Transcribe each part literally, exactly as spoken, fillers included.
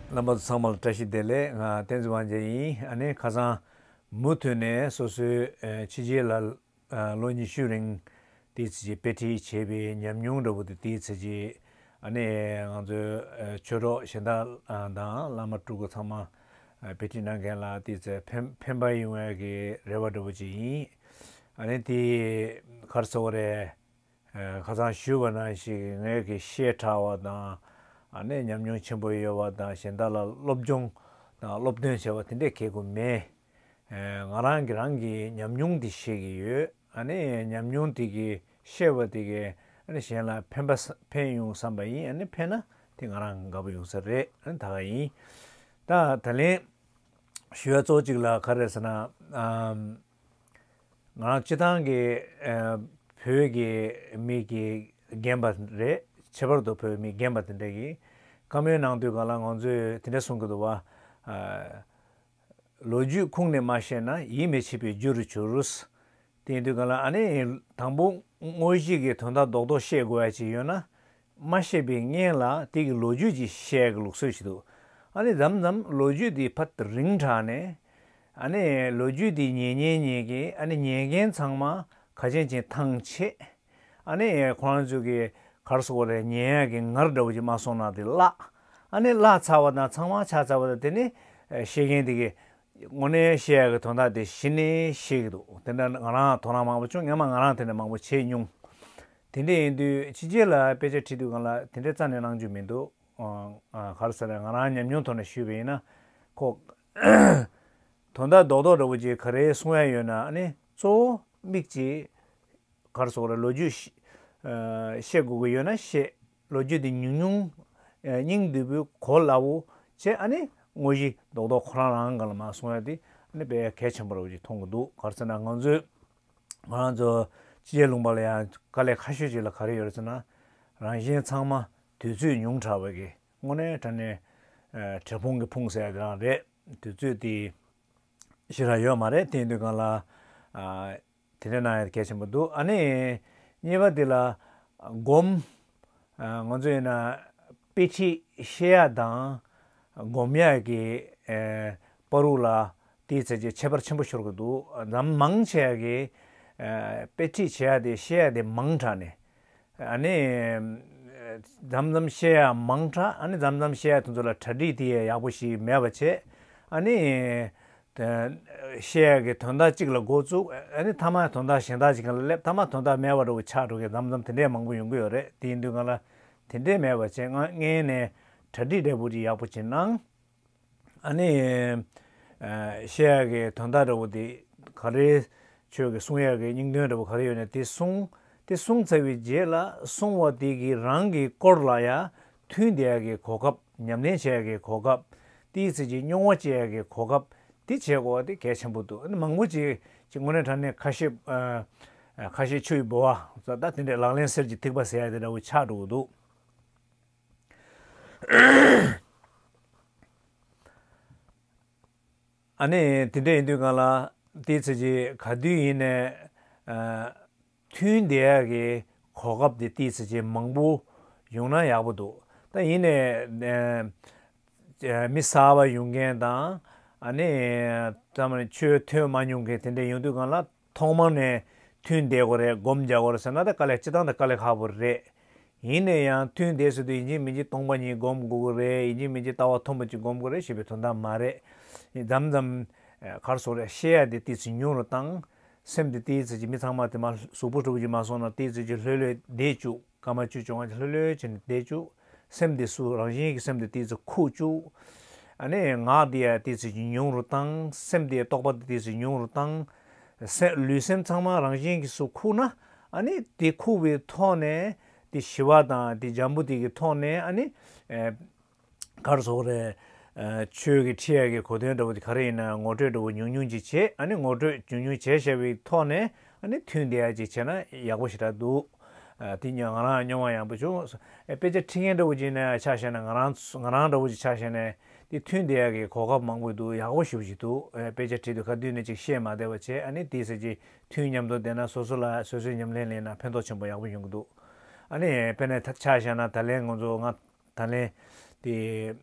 རྣམ་པ་ཚོ་ཚང་མ་ལ་བཀྲ་ཤིས་བདེ་ལེགས། ང་བསྟན་འཛིན་དབང་རྒྱལ་ཡིན། ཨ་ནི་ཁ་སང་མུ་མཐུད་ནས་སོ་སོའི་ཨ་ཕྱི་རྒྱལ་ལ་ཨ་ལོ་ཉི་ཤུ་རིང་དེ་ཚོ་ཅིག་དཔེ་ཁྲིད་བྱས་པའི་ཉམས་མྱོང་འདྲ་བོ་དེ་དེ་ཚོ་ཅིག་ཨ་ནི་ང་ཚོའི་ཨ་ཆོས་གྲོགས་གཞན་དག་དང་བླ་མ་སྤྲུལ་སྐུ་ཚང་མ་ཨ་དཔེ་ཁྲིད་གནང་མཁན་ལ་དེ་ཚོ་ཕན་ཕན་པ་ཡོང་བའི་གི་རེ་བ་འདྲ་བོ་ཅིག་ཡིན། ཨ་ནི་དེ་ག་རེ་ཟེར་དགོས་རེད། ཨ་ཁ་སང་ཞུས་པ་ནང་བཞིན་ངས་ཀྱི་བཤད་དྲགས་པ་དང་། ཨ་ནི་ཉམས་མྱོང་ཆེན་པོ་ཡོད་པ་དང་གཞན་དག་ལ་སློབ་སྦྱོང་དང་སློབ་སྟོན་བྱས་པ་དེ་འདྲས་གལ་དགོས་མེད། ཨ་ང་རང་གི་རང་གི་ཉམས་མྱོང་དེ་བཤད་ཀྱི་ཡོད། ཨ་ནི་ཉམས་མྱོང་དེ་གི་བཤད་པ་དེ་གི་ཨ་ནི་གཞན་ལ་ཕན་པ་ས་ཕན་ཡོང་བསམ་པ་ཡིན། ཨ་ནི་ཕན་ན་དེ་ང་རང་དགའ་པོ་ཡོང་ས་རེད། ཨ་ནི་ད་ག་ཡིན། ད་ད་ལན་ཞུ་ཡ་གཙོ་བོ་གཅིག་ལ་ག་རེ་ཟེར་ན། ཨམ། ང་རང་སྤྱི་བཏང་གི་ཨ་བོད་ཀྱི་མི་གི་རྒན་པ་རེད། ཁྱད་པར་དུ་བོད་མི་རྒན་པ་དེ་འདྲ་གི་བཀའ་མོལ་གནང་དུས་ག་ལ་ང་ཚོས་དེ་འདྲ་གསུང་གི་འདུག་བ། ཨ་ལོ་རྒྱུས་ཁུངས་ནས་མ་བཤད་ན་ཡིད་མི་ཆེས་པའི་རྒྱུ་རུ་གྱུར། དེ་ཡིན་དུས་ག་ལ་ཨ་ནི་དང་པོ་དངོས་གཞི་གི་དོན་དག་རྡོག་རྡོག་བཤད་དགོས་ཡ་ཅིག་ཡོད་ན། མ་བཤད་པའི་སྔོན་ལ་དེ་གི་ལོ་རྒྱུས་ཅིག་བཤད་ཀྱི་ལུགས་སྲོལ་ཞིག་འདུག་ཨ་ནི་མཚམས་མཚམས་ལོ་རྒྱུས་དེ་ཕར་རིང་དྲགས་ནས། ཨ་ནི་ལོ་རྒྱུས་དེ་ཉན་ཉན་ཉན་གྱིན་ཨ་ནི་ཉན་མཁན་ཚང་མ་ཁ་ཆེམས་ཅན་ཐང་ཆད། ཨ་ནི་ཁོ་རང་ཚོ་གི་ག་རེ་ཟེར་དགོས་རེད། ཉན་ཡག་གི་ངར་འདྲ་བོ་ཅིག་མ་སོང་ན་དེ་བརླག་ཨ་ནི་བརླག་ཚར་བ་དང་ཚང་མ་ཆགས་ཚར་བ་དང་དེ་ནི་ཨ་བཤད་མཁན་དེ་གི་དངོས་གནས་བཤད་ཡག་གི་དོན་དག་དེ་གཞི་ནས་བཤད་ཀྱི་འདུག་དེ་འདྲ་ང་རང་དོ་སྣང་མང་པོ་བྱུང་། སྔོན་མ་ང་རང་དེ་འདྲ་མང་པོ་བྱས་མྱོང་། དེ་འདྲ་ཡིན་དུས་ཕྱི་རྒྱལ་ལ་དཔེ་ཆ་ཁྲིད་དུས་སྒང་ལ་དེ་འདྲ་རྩ་ནས་གནང་རྒྱུ་མི་འདུག་ཨ་ཨ་ག་རེ་ཟེར་ན་ང་རང་ཉམས་མྱོང་ཐོག་ནས་ཞུས་པ་ཡིན་ན། ཁོ་དོན་དག་རྡོག་རྡོག་འདྲ་བོ་ཅིག་ག་རེ་གསུང་ཡ་ཡོད་ན་ཨ་ནི་གཙོ་བོ་མིག་ཅིག་ག་རེ་ཟེར་དགོས་རེད། ལོ་རྒྱུས་ཤ་ཨ་བཤད་དགོས་ཀྱི་ཡོད་ན་བཤད། ལོ་རྒྱུས་དེ་ཉུང་ཉུང་ཨ་སྙིང་བསྡུས་པོའི་གོ་སླ་བོ་བྱས། ཨ་ནི་དངོས་གཞི་རྡོག་རྡོག་ཁོ་རང་རང་སྒང་ལ་མར་གསུང་ཡ་དེ་ཨ་ནི་དཔེ་གལ་ཆེན་པོ་འདྲ་བོ་ཅིག་མཐོང་གི་འདུག་ག་རེ་ཟེར་ན་ང་ཚོའི་ང་རང་ཚོ་ཕྱི་རྒྱལ་ལུང་པ་ལ་ཡང་དཀའ་ལས་ཁག་ཤོས་ཅིག་ལ་ག་རེ་ཡོད་རེད་ཟེར་ན། རང་གཞན་ཚང་མ་དུས་ཚོད་ཉུང་དྲགས་པ་གི་དངོས་གནས་དྲང་གནས་ཨ་བྲེལ་ཕོངས་ཀྱི་ཕུང་ཟེར་ཡ་དེ་རང་རེད། དུས་ཚོད་དེ་ཞེ་དྲག་ཡོད་མ་རེད། དེ་ཡིན་དུས་སྒང་ལ་ཨ་དེ་འདྲ་གནང་ཡ་གལ་ཆེན་པོ་འདུག་ཨ་ནི་གཉིས་པ་དེ་ལ་སྒོམ། ཨ་ང་ཚོ་ཡིན་ན་དཔེ་ཁྲིད་བཤད་ཡ་དང་སྒོམ་ཡ་གི་ཨ་བར་དུ་ལ་དེའི་ཚེ་གི་ཁྱད་པར་ཆེན་པོ་ཤོར་གི་འདུག་འཛམ་མང་ཆེ་བ་གི་ཨ་དཔེ་ཁྲིད་བྱེད་ཡ་དེ་བཤད་ཡ་དེ་མང་དྲགས་ནས། ཨ་ནི་མཚམས་མཚམས་བཤད་ཡ་མང་དྲགས། ཨ་ནི་མཚམས་མཚམས་བཤད་ཡ་དེ་ཚོ་ལ་གྲ་སྒྲིག་དེ་ཡ་ཡག་པོ་ཞིག་མེད་པ་བྱས། ཨ་ནི་དེ་བཤད་ཡ་གི་དོན་དག་གཅིག་ལ་འགོ་བཙུགས། ཨ་ནི་མཐའ་མ་དོན་དག་གཞན་དག་ཅིག་སྒང་ལ་སླེབས། མཐའ་མ་དོན་དག་མེད་པ་འདྲ་བོ་ཆགས་འགྲོ་མཁན་མཚམས་མཚམས་དེ་འདྲས་མང་པོ་ཡོང་གི་ཡོད་རེད། དེ་ཡིན་དུས་སྒང་ལ་དེ་འདྲས་མེད་པ་བྱས། ང་སྔོན་ནས་གྲ་སྒྲིག་འདྲ་བོ་ཅིག་ཡག་པོ་ཅིག་གནང་། ཨ་ནི་ཨ་བཤད་ཡག་གི་དོན་དག་འདྲ་བོ་དེ་ག་རེ། ཆོས་ཀྱི་གསུང་ཡག་གི་སྙིང་དོན་འདྲ་བོ་ག་རེ་ཡོད་ན་དེ་གསུང་། དེ་གསུང་ཚར་བའི་རྗེས་ལ་གསུང་བ་དེ་གི་རང་གི་སྐོར་ལ་ཡ་ཐུན་བསྡད་ཡག་གི་གོ་སྐབས། ཉམས་ལེན་བྱེད་ཡག་གི་གོ་སྐབས། དེའི་ཚེ་གི་རྙོག་དྲ་སེལ་ཡག་གི་གོ་སྐབས་དེ་བྱེད་དགོས་པ་དེ་གལ་ཆེན་པོ་འདུག་ཨ་ནི་མང་པོ་ཅིག་ཅིག་དངོས་གནས་དྲང་གནས་ཁ་ཞེ་ཨ་ཁ་ཞེ་ཆུ་ཡི་ལྦུ་བ་ཟེར། ད་དེ་འདྲའི་ལག་ལེན་གསེར་གྱི་ཐིགས་པ་ཟེར་ཡག་དེ་འདྲ་བོ་ཆགས་འགྲོ་གི་འདུག་ཨ་ནི་དེ་འདྲ་ཡིན་དུས་སྒང་ལ་དེའི་ཚེ་གི་ག་དུས་ཡིན་ནའི་ཨ་ཐུན་བསྡད་ཡག་གི་གོ་སྐབས་དེ་དེའི་ཚེ་གི་མང་པོ་ཡོང་ན་ཡག་པོ་འདུག་ད་ཡིན་ནའི་ཨ་མི་གསར་པ་ཡོང་མཁན་དང་། ཨ་ནི་ད་མ་ནི་ཆོས་ཐོས་མ་མྱོང་མཁན་དེ་འདྲ་ཡོང་དུས་སྒང་ལ། ཐོག་མར་ནས་ཐུན་བསྡད་དགོས་རེད། སྒོམ་རྒྱག་དགོས་རེད་ཟེར་ན་ད་དཀའ་ལས་སྤྱིར་བཏང་ད་དཀའ་ལས་ཁག་པོ་རེད། ཡིན་ན་ཡང་ཐུན་བསྡད་ཟེར་དུས་ཡིན་གཅིག་མིན་གཅིག་སྟོང་པ་ཉིད་སྒོམ་དགོས་ཀྱི་རེད། ཡིན་གཅིག་མིན་གཅིག་ལྟ་བ་མཐུན་པ་ཅིག་སྒོམ་དགོས་རེད་ཞེས་པའི་དོན་དག་མ་རེད། མཚམས་མཚམས་ག་རེ་ཟེར་དགོས་རེད། བཤད་ཡ་དེ་ཏོག་ཙམ་ཉུང་རུ་བཏང་། སེམས་དེ་ཏོག་ཙམ་ཅིག་མི་ཚང་མ་དེ་མ་གཟུགས་པོ་འདྲ་བོ་ཅིག་མ་སོང་ན་ཏོག་ཙམ་ཅིག་ལྷོད་ལྷོད་བསྡད་བཅུག་སྐར་མ་བཅུ་བཅོ་ལྔ་ཅིག་ལྷོད་ལྷོད་བྱས་ནས་བསྡད་བཅུག་སེམས་དེ་སུ་རང་བཞིན་གྱིས་སེམས་དེ་ཏོག་ཙམ་ཁུག་བཅུག་ཨ་ནི་ངག་དེ་ཡང་ཏོག་ཙམ་ཅིག་ཉུང་རུ་བཏང་། སེམས་དེ་ཡང་རྟོག་པ་དེ་ཏོག་ཙམ་ཉུང་རུ་བཏང་། སེ་ལུས་སེམས་ཚང་མ་རང་བཞིན་གྱིས་སུ་ཁུག་ན། ཨ་ནི་དེ་ཁུག་པའི་ཐོག་ནས་དེ་ཞི་བ་དང་དེ་འཇམ་པོ་དེ་གི་ཐོག་ནས་ཨ་ནི་ཨེ་ག་རེ་ཟེར་དགོས་རེད། ཨ་ཆོས་ཀྱི་ཁྲིད་ཡག་གི་གོ་དོན་འདྲ་བོ་དེ་ག་རེ་ཡིན་ན་ངོ་སྤྲོད་འདྲ་བོ་ཉུང་ཉུང་ཅིག་བྱས། ཨ་ནི་ངོ་སྤྲོད་ཉུང་ཉུང་བྱས་བཞག་པའི་ཐོག་ནས་ཨ་ནི་ཐུན་བསྡད་ཡག་ཅིག་བྱས་ན་ཡག་པོ་ཞེ་དྲག་འདུག་ཨ་དེ་ང་རང་སྙོམས་པ་ཡག་པོ་བྱུང་། ཨེ་དཔེ་ཆ་ཁྲིད་མཁན་འདྲ་བོ་ཅིག་ནས་ཆ་བཞག་ན། ང་རང་ང་རང་འདྲ་བོ་ཅིག་ཆ་བཞག་ན་དེ་ཐུན་བསྡད་ཡག་གི་གོ་སྐབས་མང་པོ་འདུག་ཡག་པོ་ཞེ་པོ་ཅིག་འདུག་ཨེ་དཔེ་ཆ་ཁྲིད་དུས་ག་དུས་ནས་ཅིག་བཤད་མ་བསྡད་པ་བྱས། ཨ་ནི་དེའི་ཚེ་གི་ཐུན་མཉམ་དུ་བསྡད་ན་སོ་སོ་ལ་སོ་སོའི་ཉམས་ལེན་ལེན་ན་ཕན་ཐོགས་ཆེན་པོ་ཡག་པོ་ཡོང་གི་འདུག་ཨ་ནི་དཔེར་ན་ད་ཆ་བཞག་ན་ད་ལན་ང་ཚོ་ང་ད་ལན་དེ་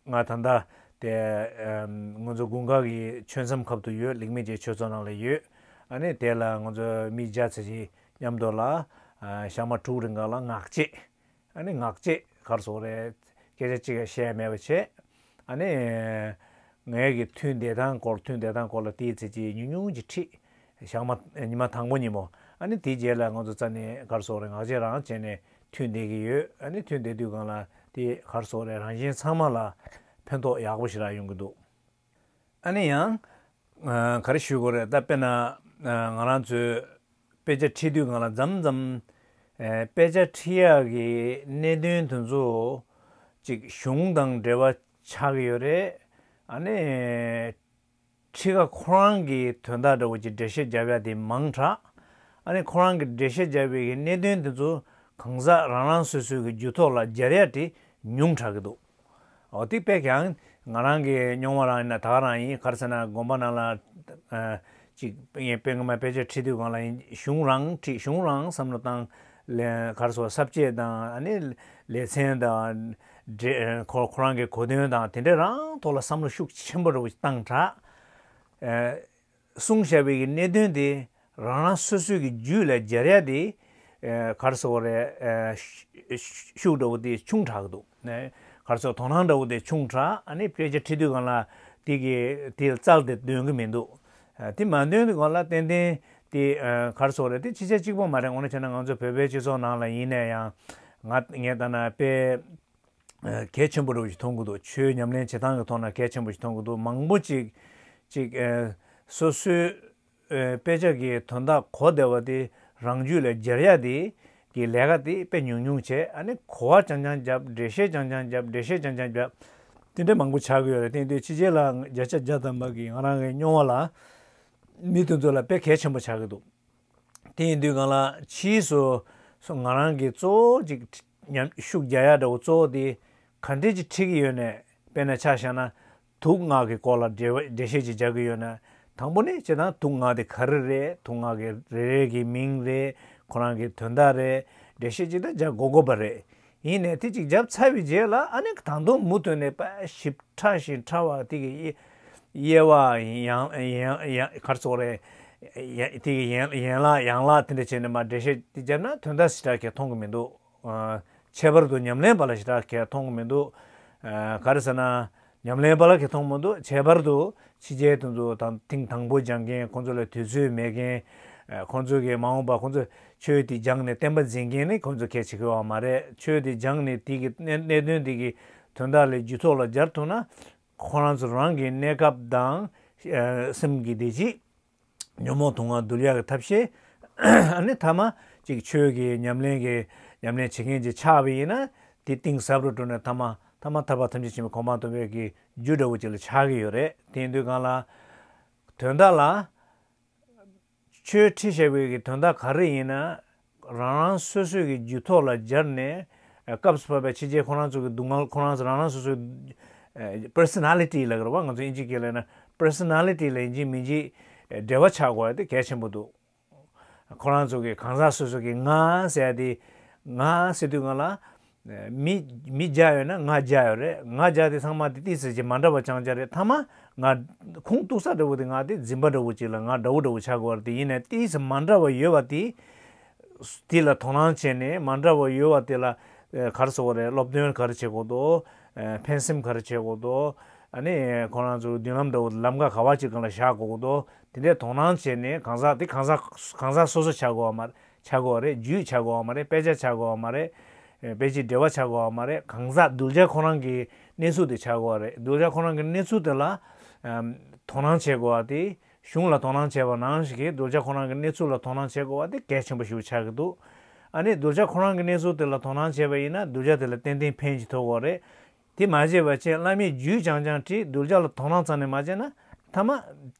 ང་ད་ལྟ་དེ་ཨམ་ང་ཚོ་དགུན་ཁ་གི་ཆོས་མཚམས་ཁབ་ཏུ་ཡོད། ལིག་མི་རྗེ་ཆོས་ཚོགས་ནང་ལ་ཡོད། ཨ་ནི་དེ་ལ་ང་ཚོ་མི་བརྒྱ་ཙམ་ཞིག་མཉམ་དུ་ལ་ཨ་ཞག་མ་དྲུག་རིང་ག་ལ་ངག་བཅད། ཨ་ནི་ངག་བཅད་ག་རེ་ཟེར་དགོས་རེད། སྐད་ཆ་གཅིག་ཡང་བཤད་མེད་པ་བྱས། ཨ་ནི་ངའི་གི་ཐུན་བསྡད་སྟངས་སྐོར་ཐུན་བསྡད་སྟངས་སྐོར་ལ་ཏོག་ཙམ་ཅིག་ཉུང་ཉུང་ཅིག་ཁྲིད། ཞག་མ་ཉི་མ་དང་པོ་ཉིན་མོ། ཨ་ནི་དེའི་རྗེས་ལ་ང་ཚོ་རྩ་ནས་ག་རེ་ཟེར་དགོས་རེད། ངག་བཅད་རང་བྱས་ནས་ཐུན་བསྡད་ཀྱི་ཡོད། ཨ་ནི་ཐུན་བསྡད་དུས་སྒང་ལ་དེ་ག་རེ་ཟེར་དགོས་རེད། རང་གཞན་ཚང་མ་ལ་ཕན་ཐོགས་ཡག་པོ་ཞེ་དྲག་ཡོང་གི་འདུག་ཨ་ནི་ཡང་ཨ་ག་རེ་ཞུ་དགོས་རེད། ད་དཔེར་ན་ཨ་ང་རང་ཚོས་དཔེ་ཆ་ཁྲིད་དུས་སྒང་ལ་མཚམས་མཚམས་ཨ་དཔེ་ཆ་ཁྲིད་ཡག་གི་གནད་དོན་དེ་ཚོ་ཅིག་གཞུང་དང་འབྲེལ་བ་ཆགས་ཀྱི་ཡོད་རེད། ཨ་ནི་ཁྲིད་ཀ་ཁོ་རང་གི་དོན་དག་འདྲ་བོ་ཅིག་འགྲེལ་བཤད་རྒྱབ་ཡ་དེ་མང་དྲགས། ཨ་ནི་ཁོ་རང་གི་འགྲེལ་བཤད་རྒྱབ་པའི་གི་གནད་དོན་དེ་ཚོ་གང་ཟག་རང་རང་སོ་སོའི་གི་རྒྱུད་ཐོག་ལ་སྦྱར་ཡ་དེ་ཉུང་དྲགས་ཀྱི་འདུག་འོ་དེ་དཔེ་ཀྱང་ང་རང་གི་མྱོང་བ་རང་ཡིན་ན། ད་ག་རང་ཡིན། ག་རེ་ཟེར་ན་དགོན་པ་ནང་ལ་ཨ་ཅིག་ངས་དཔེ་སྔོན་མ་དཔེ་ཆ་ཁྲིད་དུས་སྒང་ལ་ཡིན། གཞུང་རང་ཁྲིད། གཞུང་རང་བསམ་བློ་བཏང་། ལས་ག་རེ་ཟེར་ས་བཅད་དང་ཨ་ནི་ལེ་ཚན་དང་འབྲེལ། ཁོ་ཁོ་རང་གི་གོ་དོན་དང་དེ་འདྲ་རང་ཐོག་ལ་བསམ་བློ་ཤུགས་ཆེན་པོ་འདྲ་བོ་བཏང་དྲགས། ཨ་གསུངས་བཞག་པའི་གི་གནད་དོན་དེ་རང་རང་སོ་སོའི་གི་རྒྱུད་ལ་སྦྱར་ཡ་དེ་ཨ་ག་རེ་ཟེར་དགོས་རེད། ཨ་ཤུགས་འདྲ་བོ་དེ་ཆུང་དྲགས་ཀྱི་འདུག་ཨ་ག་རེ་ཟེར། དོ་སྣང་འདྲ་བོ་དེ་ཆུང་དྲགས། ཨ་ནི་དཔེ་ཆ་ཁྲིད་དུས་སྒང་ལ་དེ་གི་དེ་རྩལ་དེ་འདོན་གི་མི་འདུག་ཨ་དེ་མ་འདོན་དུས་སྒང་ལ་ཏན་ཏན་དེ་ཨ་ག་རེ་ཟེར་དགོས་རེད། དེ་ཕྱི་ཆ་གཅིག་པོ་མ་རེད། དངོས་གནས་བྱས་ན་ང་ཚོ་བོད་པའི་སྤྱི་ཚོགས་ནང་ལ་ཡིན་ན་ཡང་ང་ངས་ལྟ་ན་དཔེ་ཨ་གལ་ཆེན་པོ་འདྲ་བོ་ཞིག་མཐོང་གི་འདུག་ཆོས་ཉམས་ལེན་བྱེད་སྟངས་ཀྱི་ཐོག་ན་གལ་ཆེན་པོ་ཞིག་མཐོང་གི་འདུག་མང་པོ་ཅིག་ཅིག་ཨ་སོ་སོའི་ཨ་དཔེ་ཆ་གི་དོན་དག་གོ་བདེ་བ་དེ་རང་རྒྱུད་ལ་སྦྱར་ཡ་དེ་གི་ལས་ཀ་དེ་དཔེ་ཉུང་ཉུང་བྱས། ཨ་ནི་གོ་བ་རྐྱང་རྐྱང་བརྒྱབ། འགྲེལ་བཤད་རྐྱང་རྐྱང་བརྒྱབ། འགྲེལ་བཤད་རྐྱང་རྐྱང་བརྒྱབ། དེ་འདྲ་མང་པོ་ཆགས་ཀྱི་ཡོད་རེད། དེ་དུས་ཕྱི་རྒྱལ་ལ་བརྒྱ་ཆ་བརྒྱ་ཐམ་པ་གི་ང་རང་གི་མྱོང་བ་ལ་མི་དེ་ཚོ་ལ་དཔེ་གལ་ཆེན་པོ་ཆགས་ཀྱི་འདུག་དེ་ཡིན་དུས་སྒང་ལ་ཕྱིས་སུ་སུ་ང་རང་གིས་གཙོ་བོ་ཅིག་ཉམས་ཤུགས་རྒྱག་ཡ་འདྲ་བོ་གཙོ་བོ་དེ་ག་འདྲས་ཅིག་ཁྲིད་ཀྱི་ཡོད་ནས། དཔེར་ན་ཆ་བཞག་ན་དུག་སྔགས་ཀྱི་སྐོར་ལ་འགྲེལ་བ་འགྲེལ་བཤད་ཅིག་རྒྱག་གི་ཡོད་ན། དང་པོ་ནས་སྤྱིར་བཏང་དུག་སྔགས་དེ་ག་རེ་རེད། དུག་སྔགས་ཀྱི་རེ་རེ་གི་མིང་རེད། ཁོ་རང་གི་དོན་དག་རེད། འགྲེལ་བཤད་ཅིག་ད་རྒྱག་དགོས་དགོས་པ་རེད། ཡིན་ནས་དེ་ཅིག་བརྒྱབ་ཚར་བའི་རྗེས་ལ་ཨ་ནི་ད་དུང་མུ་མཐུད་ནས་དཔེ་ཞིབ་ཕྲ་ཞིང་ཕྲ་བ་དེ་གི་དབྱེ་དབྱེ་བ་ཡང་ཡང་ཡང་ག་རེ་ཟེར་དགོས་རེད། ཡ་དེ་གི་ཡན་ཡན་ལག་ཡང་ལག་དེ་འདྲ་བྱས་ནས་མར་འགྲེལ་བཤད་དེ་བརྒྱབ་ན་དོན་དག་ཞེ་དྲག་གང་ཡང་མཐོང་གི་མི་འདུག་ཨ་ཁྱད་པར་དུ་ཉམས་ལེན་པ་ལ་ཞེ་དྲག་གང་ཡང་མཐོང་གི་མི་འདུག་ཨ་ག་རེ་ཟེར་ན། ཉམས་ལེན་པ་ལ་གང་ཡང་མཐོང་མི་འདུག་ཁྱད་པར་དུ་ཕྱི་རྒྱལ་དེ་ཚོ་དང་ཐེངས་དང་པོ་སྦྱང་མཁན། ཁོང་ཚོ་ལ་དུས་ཚོད་མེད་མཁན། ཨ་ཁོང་ཚོ་གི་མ་འོངས་པ་ཁོང་ཚོ་ཆོས་དེ་སྦྱངས་ནས་བསྟན་པ་འཛིན་མཁན་ནི་ཁོང་ཚོ་གལ་ཆེ་གི་ཡོད་མ་རེད། ཆོས་དེ་སྦྱངས་ནས་དེ་གི་གནད་གནད་དོན་དེ་གི་དོན་དག་ལ་རྒྱུད་ཐོག་ལ་སྦྱར་ཐུབ་ན། ཁོ་རང་ཚོ་རང་གི་གནས་སྐབས་དང་ཨ་སེམས་ཀྱི་བདེ་སྐྱིད། ཉོན་མོངས་དུག་ལྔ་འདུལ་ཡག་གི་ཐབས་ཤེས། ཨ་ནི་ཐ་མ་ཅིག་ཆོས་ཀྱི་ཉམས་ལེན་གྱི་ཉམས་ལེན་བྱེད་མཁན་ཅིག་ཆགས་པ་ཡིན་ན། དེ་གཏིང་ཟབ་རུ་འགྲོ་ནས་ཐ་མ་ཐ་མ་ཐར་པ་ཐམས་ཅད་མཁྱེན་པའི་གོ་འཕང་ཐོབ་པའི་གི་རྒྱུ་འདྲ་བོ་ཅིག་ལ་ཆགས་ཀྱི་ཡོད་རེད། དེ་ཡིན་དུས་སྒང་ལ་དོན་དག་ལ་ཆོས་ཁྲིད་བྱས་པའི་གི་དོན་དག་ག་རེ་ཡིན་ན། རང་རང་སོ་སོའི་གི་རྒྱུད་ཐོག་ལ་སྦྱར་ནས། ཨ་སྐབས་སུ་བབས་པའི་ཕྱི་རྒྱལ་ཁོ་རང་ཚོ་གི་སྡུག་བསྔལ། ཁོ་རང་ཚོ་རང་རང་སོ་སོའི་ཨ་པར་སོ་ན་ལི་ཊི་ལབ་ཀྱི་རེད་པ། ང་ཚོ་དབྱིན་ཇི་སྐད་ལབ་ན་པར་སོ་ན་ལི་ཊི་ལ་ཡིན་གཅིག་མིན་གཅིག་ཨ་འབྲེལ་བ་ཆགས་དགོས་ཡ་དེ་གལ་ཆེན་པོ་འདུག་ཁོ་རང་ཚོ་གི་གང་ཟག་སོ་སོ་གི་ང་ཟེར་ཡ་དེ། ང་ཟེར་དུས་སྒང་ལ་མི་མི་བརྒྱ་ཡོད་ན་ང་བརྒྱ་ཡོད་རེད། ང་བརྒྱ་དེ་ཚང་མ་དེ་ཏོག་ཙམ་ཅིག་མ་འདྲ་བ་རྐྱང་རྐྱང་རེད། ཐ་མ་ང་ཁུངས་གཏུགས་ས་འདྲ་བོ་དེ། ང་དེ་འཛིན་པ་འདྲ་བོ་ཅིག་ལ་ང་དགྲ་བོ་འདྲ་བོ་ཆགས་དགོས་རེད། དེ་ཡིན་ནའི་ཏོག་ཙམ་མ་འདྲ་བ་ཡོད་པ་དེ། དེ་ལ་དོ་སྣང་བྱས་ནས་མ་འདྲ་བ་ཡོད་པ་དེ་ལ་ཨ་ག་རེ་ཟེར་དགོས་རེད། སློབ་སྟོན་ག་རེ་བྱེད་དགོས་འདུག་ཨ་ཕན་སེམས་ག་རེ་བྱེད་དགོས་འདུག་ཨ་ནི་ཁོ་རང་ཚོ་མདུན་ལམ་འདྲ་བོ་ལམ་ཁ་ག་བ་ཅིག་སྒང་ལ་བཞག་དགོས་འདུག་དེ་འདྲའི་དོ་སྣང་བྱས་ནས། གང་ཟག་དེ་གང་ཟག་གང་ཟག་སོ་སོ་ཆགས་དགོས་པ་མ་ཆགས་དགོས་པ་རེད། རྒྱུད་ཆགས་དགོས་པ་མ་རེད། དཔེ་ཆ་ཆགས་དགོས་པ་མ་རེད། ཨ་དཔེ་ཆའི་འགྲེལ་པ་ཆགས་དགོས་པ་མ་རེད། གང་ཟག་གདུལ་བྱ་ཁོ་རང་གི་གནས་ཚུལ་དེ་ཆགས་དགོས་པ་རེད། གདུལ་བྱ་ཁོ་རང་གི་གནས་ཚུལ་དེ་ལ་ཨམ་དོ་སྣང་བྱེད་དགོས་པ་དེ། གཞུང་ལ་དོ་སྣང་བྱས་པ་ནང་བཞིན་གྱི་གདུལ་བྱ་ཁོ་རང་གི་གནས་ཚུལ་ལ་དོ་སྣང་བྱེད་དགོས་པ་དེ་གལ་ཆེན་པོ་ཞིག་ཆགས་ཀྱི་འདུག་ཨ་ནི་གདུལ་བྱ་ཁོ་རང་གི་གནས་ཚུལ་དེ་ལ་དོ་སྣང་བྱས་པ་ཡིན་ན་གདུལ་བྱ་དེ་ལ་ཏན་ཏན་ཕན་ཞིག་ཐོགས་ཀྱི་ཡོད་རེད། དེ་མ་བྱས་པ་བྱས་བླ་མས་རྒྱུད་རྐྱང་རྐྱང་ཁྲིད། གདུལ་བྱ་ལ་དོ་སྣང་རྩ་ནས་མ་བྱས་ན། ཐ་མ་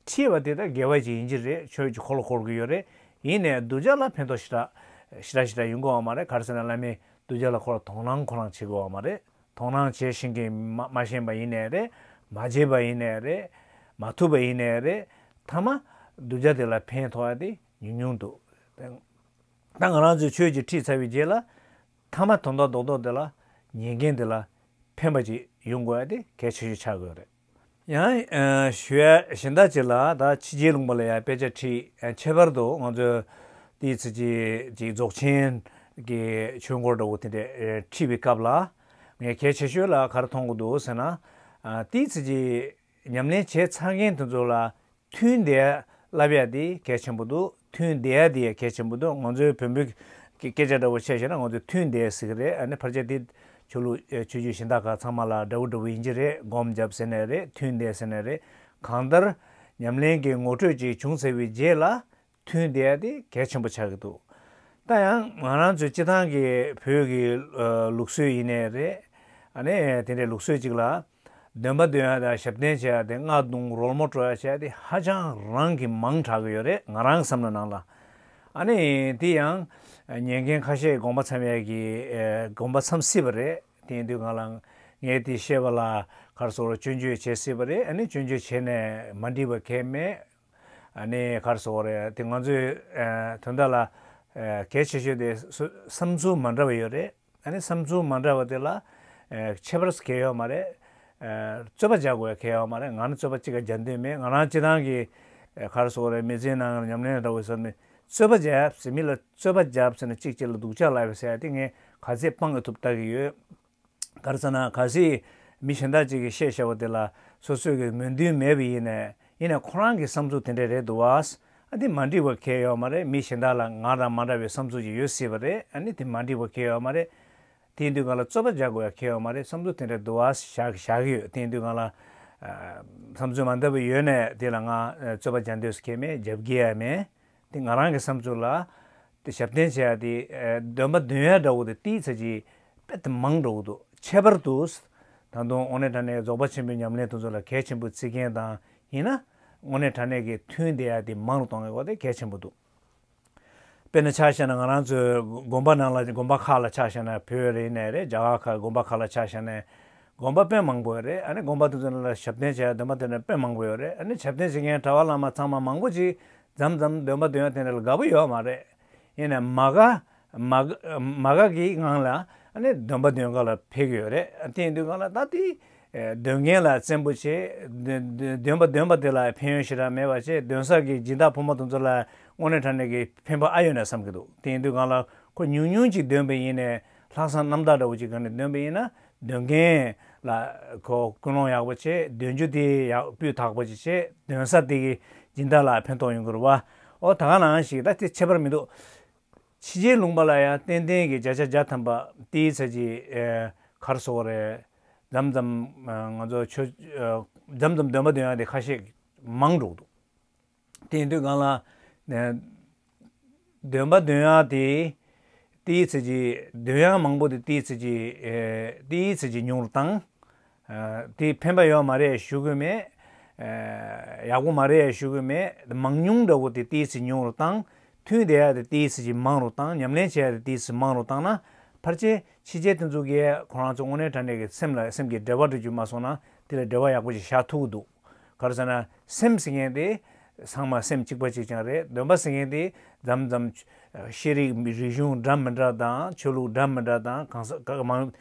ཁྲིད་པ་དེ་ད་དགེ་བ་ཅིག་ཡིན་གྱི་རེད། ཆོས་ཀྱི་འཁོར་ལོ་བསྐོར་གྱི་ཡོད་རེད། ཡིན་ནའི་གདུལ་བྱ་ལ་ཕན་ཐོགས་ཞེ་དྲག་ཞེ་དྲག་ཞེ་དྲག་ཡོང་གི་ཡོད་མ་རེད། ག་རེ་ཟེར་ན་བླ་མས་གདུལ་བྱ་ལ་ཁོ་རང་དོ་སྣང་ཁོ་རང་བྱེད་ཀྱི་ཡོད་མ་རེད། དོ་སྣང་བྱེད་ཤེས་མཁན་མ་མ་ཤེས་པ་ཡིན་ནའི་རེད། མ་བྱས་པ་ཡིན་ནའི་རེད། མ་ཐུབ་པ་ཡིན་ནའི་རེད། ཐ་མ་གདུལ་བྱ་དེ་ལ་ཕན་ཐོགས་ཡ་དེ་ཉུང་ཉུང་འདུག་ད་ང་རང་ཚོས་ཆོས་ཅིག་ཁྲིད་ཚར་བའི་རྗེས་ལ་ཐ་མ་དོན་དག་རྡོག་རྡོག་དེ་ལ་ཉན་མཁན་དེ་ལ་ ཕན་པ་ཅིག་ཡོང་དགོས་ཡ་དེ་གལ་ཆེ་ཤོས་ཆགས་དགོས་རེད། ཡང་ཞུ་ཡ་གཞན་དག་ཅིག་ལ། ད་ཕྱི་རྒྱལ་ལུང་པ་ལ་ཡ་དཔེ་ཆ་ཁྲིད། ཁྱད་པར་དུ་ང་ཚོའི་དེའི་ཚེ་ཅིག་ཅིག་རྫོགས་ཆེན་གྱི་ཆོས་འཁོར་འདྲ་བོ་དེ་འདྲ་ཁྲིད་པའི་སྐབས་ལ་ངས་གལ་ཆེ་ཤོས་ལ་ག་རེ་མཐོང་གི་འདུག་ཟེར་ན། དེའི་ཚེ་ཅིག་ཉམས་ལེན་བྱས་ཚར་མཁན་དེ་ཚོ་ལ་ཐུན་བསྡད་ཡ་བསླབ་ཡ་དེ་གལ་ཆེན་པོ་འདུག་ཐུན་བསྡད་ཡ་དེ་གལ་ཆེན་པོ་འདུག་ང་ཚོའི་བོད་འབོད་ཀྱི་སྐད་ཆ་འདྲ་བོ་བཤད་བཤད་ན་ང་ཚོས་ཐུན་བསྡད་ཟེར་གི་རེད། ཨ་ནི་ཕལ་ཆེར་དེ་ཆོས་ལུགས་ཆོས་བརྒྱུད་གཞན་དག་ཁག་ཚང་མ་ལ་འདྲ་བོ་འདྲ་བོ་ཡིན་གྱི་རེད། སྒོམ་བརྒྱབ་ཟེར་ནའི་རེད། ཐུན་བསྡད་ཟེར་ནའི་རེད། གང་ལྟར་ཉམས་ལེན་གྱི་ངོ་སྤྲོད་ཅིག་བྱུང་ཚར་བའི་རྗེས་ལ་ཐུན་བསྡད་ཡ་དེ་གལ་ཆེན་པོ་ཆགས་ཀྱི་འདུག་ད་ཡང་ང་རང་ཚོའི་སྤྱི་བཏང་གི་བོད་ཀྱི་ལུགས་སྲོལ་ཡིན་ནའི་རེད། ཨ་ནི་དེ་འདྲའི་ལུགས་སྲོལ་ཅིག་ལ། འདོན་པ་འདོན་ཡ་དང་ཞབས་བརྟན་བྱེད་ཡ་དེ་རྔ་རྡུང་རོལ་མོ་དཀྲོལ་ཡ་བྱེད་ཡ་དེ་ཧ་ཅང་རང་གི་མང་དྲགས་ཀྱི་ཡོད་རེད། ང་རང་གི་བསམ་བློ་ནང་ལ། ཨ་ནི་དེ་ཡང་ཉན་མཁན་ཁ་ཤས་དགོངས་པ་འཚམ་ཡ་གི་དགོངས་པ་འཚམ་སྲིད་པ་རེད། དེ་ཡིན་དུས་ང་ལ་ངས་དེ་བཤད་པ་ལ་ག་རེ་ཟེར་དགོས་རེད། སྐྱོན་བརྗོད་བྱེད་སྲིད་པ་རེད། ཨ་ནི་སྐྱོན་བརྗོད་བྱས་ནས་མ་འགྲིག་པ་གང་ཡང་མེད། ཨ་ནི་ག་རེ་ཟེར་དགོས་རེད། དེ་ང་ཚོའི་དོན་དག་ལ་གལ་ཆེ་ཤོས་དེ་བསམ་ཚུལ་མ་འདྲ་བ་ཡོད་རེད། ཨ་ནི་བསམ་ཚུལ་མ་འདྲ་བ་དེ་ལ་ཁྱད་པར་གང་ཡང་ཡོད་མ་རེད། རྩོད་པ་རྒྱག་དགོས་ཡ་གང་ཡང་ཡོད་མ་རེད། ང་ནི་རྩོད་པ་གཅིག་ཀྱང་རྒྱག་འདོད་མེད། ང་རང་སྤྱི་བཏང་གི་ག་རེ་ཟེར་དགོས་རེད། མི་ཚེའི་ནང་ཉམས་ལེན་འདྲ་བོ་ཟེར་ནས་རྩོད་པ་རྒྱབ་ཟེར། མི་ལ་རྩོད་པ་རྒྱབ་ཟེར་ནས་གཅིག་གཅིག་ལ་སྡུག་ཅག་ལབ་ཟེར་ཡ་དེ་ངས་ག་ཚད་སྤང་གི་ཐུབ་ལྟ་གི་ཡོད། ག་རེ་ཟེར་ན་གལ་སྲིད་མི་གཞན་དག་ཅིག་གིས་བཤད་བཞག་པ་དེ་ལ་སོ་སོས་ཀྱི་མོས་མཐུན་མེད་པ་ཡིན་ནའི་ཡིན་ནའི་ཁོ་རང་གི་བསམ་ཚུལ་དེ་འདྲ་རེད་འདུག་བ། ཨ་དེ་མ་འགྲིག་པ་གང་ཡང་ཡོད་མ་རེད། མི་གཞན་དག་ལ་ང་དང་མ་འདྲ་བའི་བསམ་ཚུལ་ཅིག་ཡོད་སྲིད་པ་རེད། ཨ་ནི་དེ་མ་འགྲིག་པ་གང་ཡང་ཡོད་མ་རེད། དེ་ཡིན་དུས་ང་ལ་རྩོད་པ་རྒྱག་དགོས་ཡ་གང་ཡང་ཡོད་མ་རེད། བསམ་ཚུལ་དེ་འདྲ་འདུག་བ་བཞག་བཞག་གི་ཡོད། དེ་ཡིན་དུས་ང་ལ་བསམ་ཚུལ་མ་འདྲ་བ་ཡོད་ནའི་དེ་ལ་ང་རྩོད་པ་རྒྱག་འདོད་ཀྱང་མེད། རྒྱབ་འགལ་ཡང་མེད། དེ་ང་རང་གི་བསམ་ཚུལ་ལ་དེ་ཞབས་བརྟན་བྱེད་ཡ་དེ་འདོན་པ་འདོན་ཡ་འདྲ་བོ་དེ་ཏིའི་ཚ་གྱི་དཔེ་དེ་མང་འགྲོ་གི་འདུག་ཁྱད་པར་དུ་ད་དུང་དངོས་གནས་དྲང་གནས་རྫོགས་པ་ཆེན་པོའི་ཉམས་ལེན་དེ་ཚོ་ལ་གལ་ཆེན་པོ་བརྩི་མཁན་དང་ཡིན་ན་དངོས་གནས་དྲང་གནས་ཀྱི་ཐུན་བསྡད་ཡ་དེ་མང་རུ་གཏོང་ཡ་དེ་གལ་ཆེན་པོ་འདུག་དཔེར་ན་ཆ་བཞག་ན་ང་རང་ཚོའི་དགོན་པ་ནང་ལ་དགོན་པ་ཁག་ལ་ཆ་བཞག་ན་བོད་རེད་ནས་རེད། རྒྱ་གར་ཁག་དགོན་པ་ཁག་ལ་ཆ་བཞག་ན་དགོན་པ་དཔེ་མང་པོ་ཡོད་རེད། ཨ་ནི་དགོན་པ་དེ་ཚོ་ནང་ལ་ཞབས་བརྟན་བྱེད་ཡ་འདོན་པ་དེ་འདྲ་དཔེ་མང་པོ་ཡོད་རེད། ཨ་ནི་ཞབས་བརྟན་བྱེད་མཁན་གྲྭ་པ་བླ་མ་ཚང་མ་མང་པོ་ཅིག་མཚམས་མཚམས་འདོན་པ་འདོན་ཡ་དེ་འདྲ་ལ་དགའ་པོ་ཡོད་མ་རེད། ཡིན་ནའི་མ་དགའ་མ་དགའ་མ་དགའ་གི་ངང་ལ་ཨ་ནི་འདོན་པ་འདོན་ག་ལ་ཕེབས་ཀྱི་ཡོད་རེད། དེ་ཡིན་དུས་ང་ལ་ད་དེ་འདོན་མཁན་ལ་བཙན་པོ་བྱེད། འདོན་འདོན་པ་འདོན་པ་དེ་ལ་ཕན་ཡོན་ཞེ་དྲག་མེད་པ་བྱེད། འདོན་ས་གི་སྦྱིན་བདག་ཕོ་མོ་དེ་ཚོ་ལ་དངོས་གནས་དྲང་གནས་ཀྱི་ཕན་པ་ཨ་ཡོད་ན་བསམ་གྱི་འདུག་དེ་ཡིན་དུས་ང་ལ་ཁོ་ཉུང་ཉུང་ཅིག་འདོན་པ་ཡིན་ནའི་ལྷག་བསམ་རྣམ་དག་འདྲ་བོ་ཅིག་ག་ནས་འདོན་པ་ཡིན་ན་འདོན་མཁན་ལ་ཁོ་ཀུན་སློང་ཡག་པོ་བྱེད། འདོན་རྒྱུ་དེ་ཡག་སྤུས་དག་པོ་ཅིག་བྱེད། འདོན་ས་དེ་གི་སྦྱིན་བདག་ལ་ཕན་ཐོགས་ཡོང་གི་རེད་བ། ཨོ་ད་ག་ནང་བཞིན་ད་དེ་ཁྱད་པར་མི་འདུག་ཕྱི་རྒྱལ་ལུང་པ་ལ་ཡང་ཏན་ཏན་གྱི་བརྒྱ་ཆ་བརྒྱ་ཐམ་པ་ཏིའི་ཚ་གྱི་ཨེ་ག་རེ་ཟེར་དགོས་རེད། མཚམས་མཚམས་ང་ཚོ་ཆོས་མཚམས་མཚམས་འདོན་པ་འདོན་ཡ་དེ་ཁ་ཤས་མང་འགྲོ་གི་འདུག་དེ་ཡིན་དུས་གང་ལ་ཨེ་འདོན་པ་འདོན་ཡ་དེ་ཏིའི་ཚ་གྱི་འདོན་ཡ་མང་པོ་དེ་ཏིའི་ཚ་གྱི་ཨེ་ཏིའི་ཚ་གྱི་ཉུང་རུ་བཏང་། ཨ་དེ་ཕན་པ་ཡོད་མ་རེད་ཞུ་གི་མེད། ཨ་ཡག་པོ་མ་རེད་ཞུ་གི་མེད། མང་ཉུང་འདྲ་བོ་དེ་ཏིའི་ཚ་ཉུང་རུ་བཏང་། ཐུན་བསྡད་ཡ་དེ་ཏིའི་ཚ་མང་རུ་བཏང་། ཉམས་ལེན་བྱེད་ཡ་དེ་ཏིའི་ཚ་མང་རུ་བཏང་ན་ཕལ་ཆེར་ཕྱི་རྒྱལ་དེ་ཚོ་གིས་ཁོ་རང་ཚོ་དངོས་གནས་དྲང་གནས་ཀྱི་སེམས་ལ་སེམས་ཀྱི་འབྲེལ་བ་འགྲོ་རྒྱུ་མ་སོང་ན་དེ་ལ་འབྲེལ་བ་ཡག་པོ་ཞིག་བཞག་ཐུབ་ཀྱི་འདུག་ག་རེ་ཟེར་ན་སེམས་ཟེར་མཁན་དེ་ཚང་མ་སེམས་གཅིག་པ་གཅིག་རྐྱང་རེད། འདོན་པ་ཟེར་མཁན་དེ་མཚམས་མཚམས་ཤེས་རིག་རིག་གཞུང་འདྲ་མི་འདྲ་དང་ཆོས་ལུགས་འདྲ་མི་འདྲ་དང་གང་ས་ག་མང་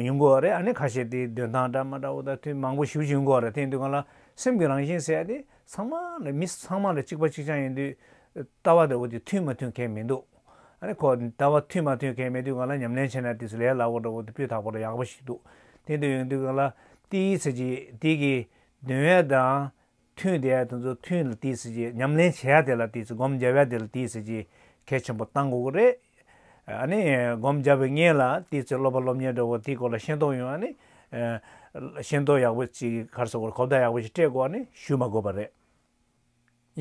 ཡོང་གི་ཡོད་རེད། ཨ་ནི་ཁ་ཤས་དེ་འདོན་སྟངས་འདྲ་མི་འདྲ་བོ་དང་དུས་མང་པོ་ཞེ་པོ་ཅིག་ཡོང་གི་ཡོད་རེད། དེ་ཡིན་དུས་གང་ལ་སེམས་ཀྱི་རང་བཞིན་ཟེར་ཡ་དེ་ཚང་མ་ལ་མི་ཚང་མ་ལ་གཅིག་པ་གཅིག་རྐྱང་ཡིན་དུས་ལྟ་བ་འདྲ་བོ་དེ་མཐུན་མ་མཐུན་གང་ཡང་མི་འདུག་ཨ་ནི་ཁོ་ལྟ་བ་མཐུན་མ་མཐུན་གང་ཡང་མེད་དུས་གང་ལ་ཉམས་ལེན་བྱས་ན་དེ་ཚོ་ལས་སླ་བོ་འདྲ་བོ་དེ་སྤུས་དག་པོ་ར་ཡག་པོ་ཞིག་འདུག་དེ་འདྲ་ཡོང་དུས་གང་ལ་ཏིའི་ཚ་གྱི་དེ་གི་འདོན་ཡ་དང་། ཐུན་དེ་ཡ་དེ་ཚོ་ཐུན་ལ་ཏིའི་ཚ་གྱི་ཉམས་ལེན་བྱེད་ཡ་དེ་ལ་ཏིའི་ཚ་སྒོམ་རྒྱབ་ཡ་དེ་ལ་ཏིའི་ཚ་གྱི་གལ་ཆེན་པོ་བཏང་དགོས་ཀྱི་རེད། ཨ་ནི་སྒོམ་རྒྱབ་པའི་སྔོན་ལ་ཏིའི་ཚ་སློབ་པ་སློབ་གཉེར་འདྲ་བོ་དེའི་སྐོར་ལ་ཤེས་རྟོགས་ཡོང་ཨ་ནི་ཤེས་རྟོགས་ཡག་པོ་ཅིག་ག་རེ་ཟེར་དགོས་རེད། གོ་བརྡ་ཡག་པོ་ཞིག་སྤྲད་དགོས་ཨ་ནི་ཞུ་མ་དགོས་པ་རེད།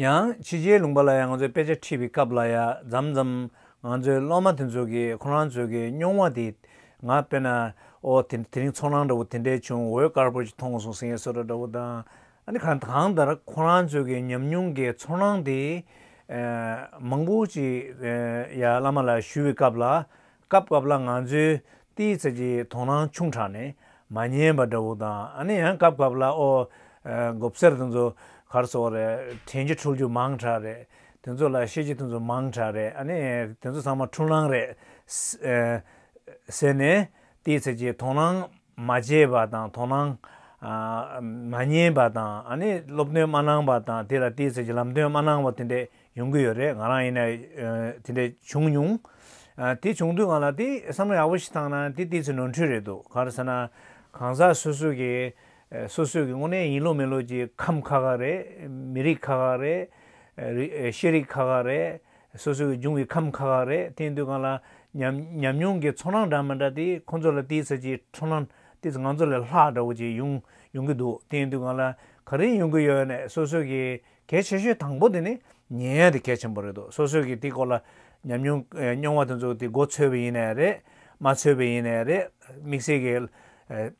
ཡང་ཕྱི་རྒྱལ་ལུང་པ་ལ་ཡང་ང་ཚོས་དཔེ་ཆ་ཁྲིད་པའི་སྐབས་ལ་ཡང་མཚམས་མཚམས་ང་ཚོའི་སློབ་མ་དེ་ཚོ་གིས་ཁོ་རང་ཚོའི་གི་མྱོང་བ་དེ་ང་དཔེར་ན་ཨོ་དེ་དེ་རིང་ཚོར་སྣང་འདྲ་བོ་དེ་འདྲས་བྱུང་། འོད་དཀར་པོ་ཞིག་མཐོང་སོང་ཟེར་མཁན་བཟོ་འདྲ་འདྲ་བོ་དང་། ཨ་ནི་གང་གང་ལྟར་ཁོ་རང་ཚོའི་གི་ཉམས་མྱོང་གི་ཚོར་སྣང་དེ་ཨ་མང་པོ་ཅིག་ཨ་ཡ་བླ་མ་ལ་ཞུ་བའི་སྐབས་ལ་སྐབས་སྐབས་ལ་ང་ཚོའི་ཏིའི་ཚ་གྱི་དོ་སྣང་ཆུང་དྲགས་ནས་མ་ཉན་པ་འདྲ་བོ་དང་། ཨ་ནི་ཡང་སྐབས་སྐབས་ལ་ཨོ་ཨ་མགོ་སེར་དེ་ཚོ་ག་རེ་ཟེར་དགོས་རེད། དྲན་རྒྱུ་འཁྲུལ་རྒྱུ་མང་དྲགས་རེད། དེ་ཚོ་ལ་བཤད་རྒྱུ་དེ་ཚོ་མང་དྲགས་རེད། ཨ་ནི་དེ་ཚོ་ཚང་མ་འཁྲུལ་སྣང་རེད་ཟེར་ནས་ཏིའི་ཚ་གྱི་དོ་སྣང་ མ་བརྗེད་པ་དང་དོ་སྣང་ཨ་མ་ཉན་པ་དང་། ཨ་ནི་སློབ་སྟོན་མ་གནང་བ་དང་། དེ་ལ་ཏོག་ཙམ་གྱི་ལམ་སྟོན་མ་གནང་བ་དེ་འདྲ་ཡོང་གི་ཡོད་རེད། ང་རང་ཡིན་ན་ཨ་དེ་འདྲ་བྱུང་མྱོང་། ཨ་དེ་བྱུང་དུས་ང་ལ་དེ་བསམ་བློ་ཡག་པོ་ཞིག་བཏང་ན་དེ་ཏོག་ཙམ་ནོར་འཁྲུལ་རེད་འདུག་ག་རེ་ཟེར་ན། གང་ཟག་སོ་སོ་གི་ཨ་སོ་སོ་གི་དངོས་གནས་ཡིན་ལུགས་མིན་ལུགས་ཀྱི་ཁམས་ཁག་ཁག་རེད། མི་རིགས་ཁག་ཁག་རེད། ཨ་རི་ཨ་ཤེས་རིག་ཁག་ཁག་རེད། སོ་སོ་གི་འབྱུང་བའི་ཁམས་ཁག་ཁག་རེད། དེ་ཡིན་དུས་སྒང་ལ་ཉམས་ཉམས་མྱོང་གི་ཚོར་སྣང་འདྲ་མི་འདྲ་དེ་ཁོང་ཚོ་ལ་ཏོག་ཙམ་གྱི་ཚོར་སྣང་ཏོག་ཙམ་ང་ཚོ་ལས་ལྷག་འདྲ་བོ་ཅིག་ཡོང་ཡོང་གི་འདུག་དེ་ཡིན་དུས་སྒང་ལ་ག་རེ་ཡོང་གི་ཡོད་ནས། སོ་སོ་གི་གལ་ཆེ་ཤོས་དང་པོ་དེ་ནི་ཉན་ཡ་དེ་གལ་ཆེན་པོ་རེད་འདུག་སོ་སོ་གི་དེ་སྐོར་ལ་ཉམས་མྱོང་ཨ་མྱོང་བ་དེ་ཚོ་དེ་མགོ་ཚོས་པ་ཡིན་ནའི་རེད། མ་ཚོས་པ་ཡིན་ནའི་རེད། དམིགས་བསལ་གྱི་ཨ་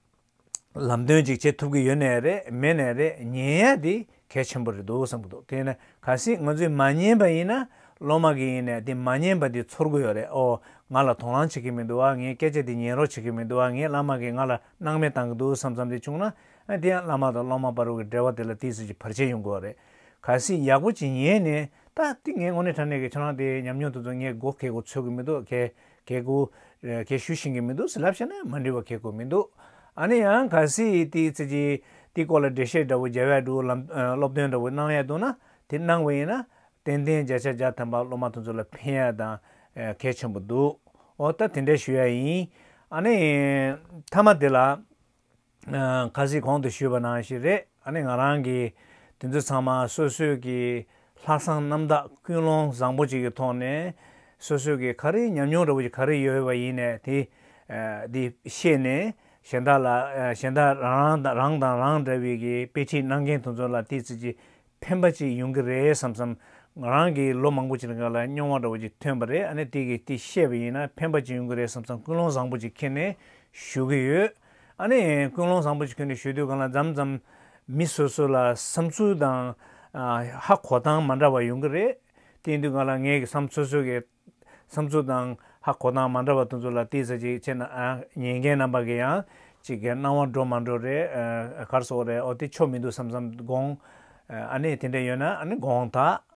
ལམ་སྟོན་ཅིག་བྱེད་ཐུབ་ཀྱི་ཡོད་ནའི་རེད། མེད་ནའི་རེད། ཉན་ཡ་དེ་གལ་ཆེན་པོ་རེད་འདུག་བསམ་གྱི་འདུག་དེས་ན་གལ་སྲིད་ང་ཚོས་མ་ཉན་པ་ཡིན་ན། སློབ་མ་གིས་ཡིན་ནའི་དེ་མ་ཉན་པ་དེ་ཚོར་གྱི་ཡོད་རེད། ཨོ། ང་ལ་དོ་སྣང་བྱེད་ཀྱི་མི་འདུག་བ། ངའི་སྐད་ཆ་དེ་ཉན་རོགས་བྱེད་ཀྱི་མི་འདུག་བ། ངའི་བླ་མ་གིས་ང་ལ་སྣང་མེད་བཏང་གི་འདུག་བསམ་བསམ་དེ་བྱུང་ན། ཨ་དེ་ཡང་བླ་མ་དང་སློབ་མ་བར་གྱི་འབྲེལ་བ་དེ་ལ་ཏོག་ཙམ་གྱི་བར་ཆད་ཡོང་གི་ཡོད་རེད། གལ་སྲིད་ཡག་པོ་ཅིག་ཉན་ནས། ད་དེ་ངས་དངོས་གནས་དྲང་གནས་ཀྱི་ཁྱོད་རང་དེ་ཉམས་མྱོང་དེ་ཚོ་ངས་མགོ་གད་མགོ་ཚོད་ཀྱི་མི་འདུག་གད་གད་མགོ་གད་ཞུ་ཤེས་ཀྱི་མི་འདུག་ཟེར་ལབ་བྱས་ན་མ་འགྲིག་པ་གད་མགོ་མི་འདུག་ཨ་ནི་ཡང་གལ་སྲིད་དེ་ཚེ་ཅིག་དེ་སྐོར་ལ་འགྲེལ་བཤད་འདྲ་བོ་རྒྱབ་ཡ་འདྲ་བོ། ལམ་སློབ་སྟོན་འདྲ་བོ་གནང་ཡ་འདུག་ན། དེ་གནང་བ་ཡིན་ན་ཏན་ཏན་བརྒྱ་ཆ་བརྒྱ་ཐམ་པ་སློབ་མ་དེ་ཚོ་ལ་ཕན་ཡ་དང་གལ་ཆེན་པོ་འདུག་འོ། ད་དེ་འདྲ་ཞུ་ཡ་ཡིན། ཨ་ནི་མཐའ་མ་དེ་ལ། ཨ་ཁ་སང་གོང་དུ་ཞུས་པ་ནང་བཞིན་རེད། ཨ་ནི་ང་རང་གིས་དེ་ཚོ་ཚང་མ་སོ་སོའི་གི་ལྷག་བསམ་རྣམ་དག་ཀུན་སློང་བཟང་པོ་ཅིག་གི་ཐོག་ནས། སོ་སོའི་གི་ག་རེ་ཉམས་མྱོང་འདྲ་བོ་ཞིག་ག་རེ་ཡོད་པ་ཡིན་ནའི་དེ་ཨ་དེ་ཤེས་ནས། གཞན་དག་ལ་ཨ་གཞན་དག་རང་རང་དང་རང་དང་རང་འདྲ་བའི་གི་དཔེ་ཁྲིད་གནང་མཁན་དེ་ཚོ་ལ་ཏོག་ཙམ་ཅིག་ཕན་པ་ཅིག་ཡོང་གི་རེད་བསམ་བསམ། ང་རང་གིས་ལོ་མང་པོ་ཅིག་ནང་ལ་མྱོང་བ་འདྲ་བོ་ཅིག་ཐོན་པ་རེད། ཨ་ནི་དེ་གི་དེ་བཤད་པ་ཡིན་ན་ཕན་པ་ཅིག་ཡོང་གི་རེད་བསམ་བསམ་ཀུན་སློང་བཟང་པོ་ཅིག་འཁྱེར་ནས་ཞུ་གི་ཡོད། ཨ་ནི་ཀུན་སློང་བཟང་པོ་ཅིག་འཁྱེར་ནས་ཞུ་དུས་སྒང་ལ་མཚམས་མཚམས་མི་སོ་སོ་ལ་བསམ་ཚུལ་དང་ཨ་ཧ་གོ་སྟངས་མ་འདྲ་བ་ཡོང་གི་རེད། དེ་ཡིན་དུས་སྒང་ལ་ངས་ཀྱི་བསམ་སོ་སོ་གི་བསམ་ཚུལ་དང་ཧ་གོ་སྟངས་མ་འདྲ་བ་དེ་ཚོ་ལ་ཏོག་ཙམ་ཅིག་བྱས་ན། ཨ་ཉན་མཁན་རྣམ་པ་གི་ཡང་ཅིག་གི་སྣང་བ་འགྲོ་མ་འགྲོ་རེད། ཨ་ག་རེ་ཟེར་དགོས་རེད། ཨོ་དེ་ཆོ་མི་འདུག་བསམ་བསམ་དགོངས། ཨ་ནི་དེ་འདྲ་ཡོད་ན་ཨ་ནི་དགོངས་དག